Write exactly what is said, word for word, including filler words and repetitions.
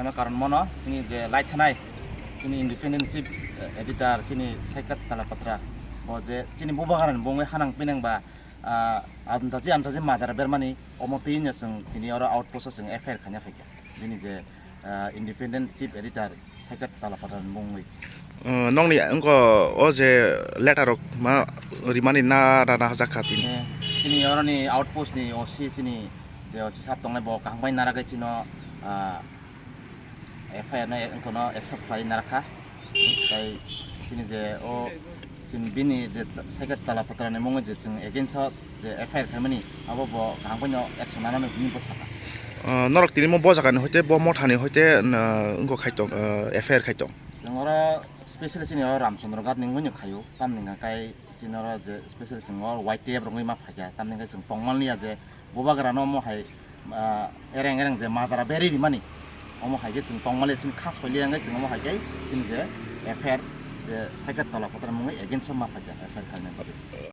Ano karon mono chini je lai thanai, chini independent chief editor chini Saikat Talapatra, bo je chini bubagrani bongwi hanang pinang ba, ah, andaji andaji majra bermani omo twi no chwng tini oro outpost o chwng F I R khaina phaikha. Bini je, ah, independent chief editor Saikat Talapatra ni bongwi. Uh, nokni wngkha o je letter rok ma rimani na rana hajakha tini. Eh, chini oroni outpost ni O C chini je O C sab tongnai bo kaham bai naragai chino, ah, F I R no, wngkha no accept khlai narakha. Tai chini je o chini bini je Saikat Talapatra ni mungwi je chwng against o je F I R khaimani abo bo kaham bai no action nanani hwnwi bo sakha. Uh, norok tini mo bo jaga ni hoite bo motha ni hoite, uh, wngkha khai tong, uh, F I R khai tong. Chwng oro specially chini oro Ramchandra Ghat ni wngwi no khaio, tamni hwnka khe chini oro je specially chwng oro Y T F rwngwi ma phaikha, tamni hwnka khe chwng tongmanliya je bubagrano omo hai, ah, ereng ereng je majra berwi rimani, omo hai khe chwng tongmanliya chini kha soiliya hwnka khe chwng omo hai khe chini je F I R je Saikat Talapatra mungwi against o ma phaikha F I R khaina bagwi.